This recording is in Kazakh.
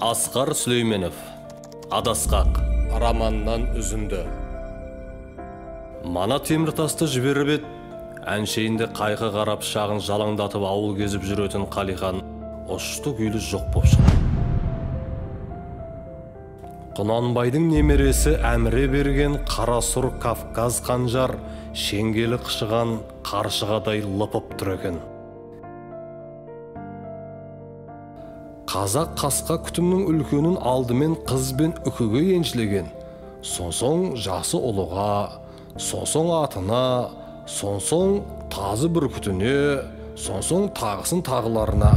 Асқар Сүлейменов, Адасқақ романынан үзінді. Мана теміртасты жіберіп ед, әншейінде қайқы қарап шағын жалаңдатып ауыл кезіп жүретін Қалихан ұшты күйлі жоқ боп шықты. Құнанбайдың немересі әміре берген қара сұр Кавказ қанжар шеңгелі қышыған қаршығадай лыпып тұр екен. Қазақ қасқа күтімнің үлкенін алдымен қыз бен үкіге еншілеген, сонсоң жасы ұлыға, сонсоң атына, сонсоң тазы бүркітіне, сонсоң тағысын тағыларына